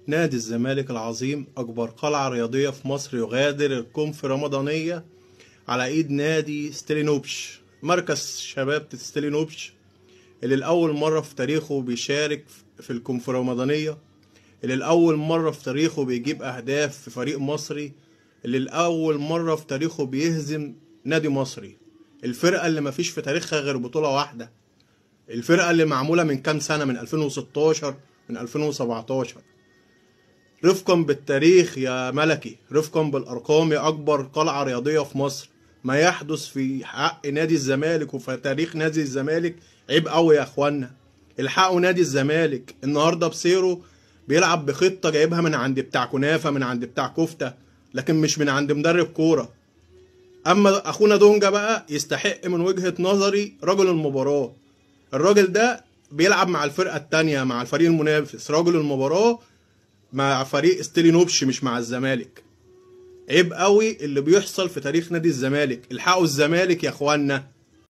نادي الزمالك العظيم، أكبر قلعة رياضية في مصر، يغادر الكونفدرالية على إيد نادي ستيلينبوش، مركز شباب ستيلينبوش اللي لأول مرة في تاريخه بيشارك في الكونفدرالية، اللي لأول مرة في تاريخه بيجيب أهداف في فريق مصري، اللي لأول مرة في تاريخه بيهزم نادي مصري. الفرقة اللي مفيش في تاريخها غير بطولة واحدة، الفرقة اللي معمولة من كام سنة، من 2016، من 2017. رفقا بالتاريخ يا ملكي، رفقا بالأرقام يا أكبر قلعة رياضية في مصر. ما يحدث في حق نادي الزمالك وفي تاريخ نادي الزمالك عيب قوي يا اخوانا. الحقوا نادي الزمالك النهارده بسيرو بيلعب بخطة جايبها من عند بتاع كنافة، من عند بتاع كفتة، لكن مش من عند مدرب كورة. اما اخونا دونجا بقى يستحق من وجهة نظري رجل المباراة. الراجل ده بيلعب مع الفرقة التانية، مع الفريق المنافس، رجل المباراة مع فريق ستيلينبوش مش مع الزمالك. عيب قوي اللي بيحصل في تاريخ نادي الزمالك. الحقوا الزمالك يا اخوانا.